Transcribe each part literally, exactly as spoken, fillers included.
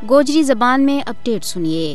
گوجری زبان میں اپڈیٹ سنیے۔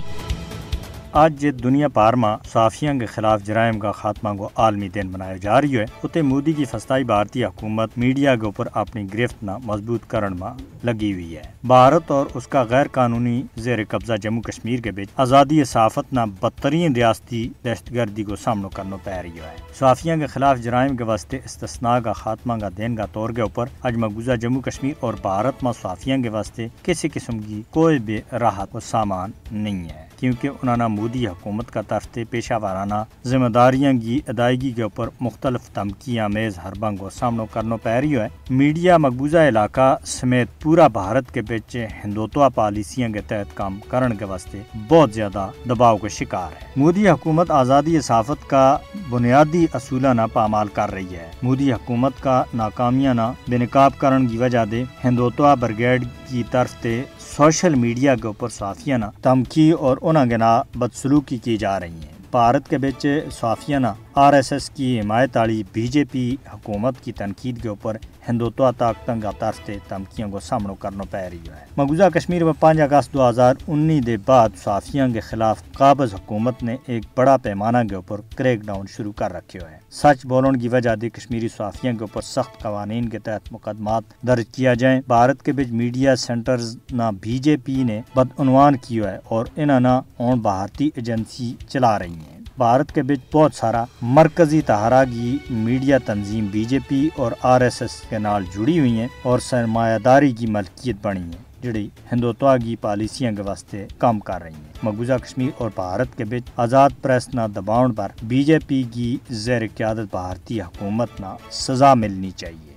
اج دنیا پار ما صحافیاں کے خلاف جرائم کا خاتمہ کو عالمی دن منایو جا رہیو ہے، اتے مودی کی فستائی بھارتی حکومت میڈیا کے اپر اپنی گرفت نا مضبوط کرن ما لگی ہوئی ہے۔ بھارت اور اس کا غیر قانونی زیر قبضہ جموں کشمیر کے بچ آزادی صحافت نا بدترین ریاستی دہشت گردی کو سامنو کرنو پے رہیو ہے۔ صحافیاں کے خلاف جرائم کے واسطے استثناء کا خاتمہ کا دن کا طور کے اپر اج مقبوضہ جموں کشمیر اور بھارت ما صحافیاں کے واسطے کسی قسم کی کوئی بھی راحت و سامان نہیں ہے، کیونکہ انہاں نا مودی حکومت کا طرف تے پیشہ وارانہ ذمہ داریاں کی ادائیگی کے اپر مختلف دھمکی آمیز حرباں کو سامنو کرنو پے رہیو ہے۔ میڈیا مقبوضہ علاقہ سمیت پورا بھارت کے بچ ہندوتوا پالیسیاں کے تحت کام کرن کے واسطے بہت زیادہ دباؤ کا شکار ہے۔ مودی حکومت آزادی صحافت کا بنیادی اصولاں نا پامال کر رہی ہے۔ مودی حکومت کا ناکامیاں نا بے نقاب کرن کی وجہ دے ہندوتوا برگیڈ کی طرف تے سوشل میڈیا کے اپر صحافیاں نا دھمکی اور انہاں کے نا بدسلوکی کی جا رہی ہیں۔ بھارت کے بچ صحافیاں نا آر ایس ایس کی حمایت آلی بی جے پی حکومت کی تنقید کے اپر ہندوتوا طاقتاں کا طرف تے دھمکیاں کو سامنو کرنو پے رہیو ہے۔ مقبوضہ کشمیر میں پانچ اگست دو ہزار انی دے بعد صحافیاں کے خلاف قابض حکومت نے ایک بڑا پیمانہ کے اپر کریک ڈاؤن شروع کر رکھیو ہے۔ سچ بولن کی وجہ دے کشمیری صحافیاں کے اپر سخت قوانین کے تحت مقدمات درج کیا جائیں۔ بھارت کے بچ میڈیا سینٹرز نا بی جے پی نے بدعنوان کیو ہے اور انہاں نا ہن بھارتی ایجنسی چلا رہی ہیں۔ بھارت کے بچ بہت سارا مرکزی تہارا کی میڈیا تنظیم بی جے پی اور آر ایس ایس کے نال جڑی ہوئی ہیں اور سرمایہ داری کی ملکیت بنی ہیں، جڑی ہندوتوا کی پالیسیاں کے واسطے کام کر رہی ہیں۔ مقبوضہ کشمیر اور بھارت کے بچ آزاد پریس نا دباؤن پر بی جے پی کی زیر قیادت بھارتی حکومت نا سزا ملنی چاہیے۔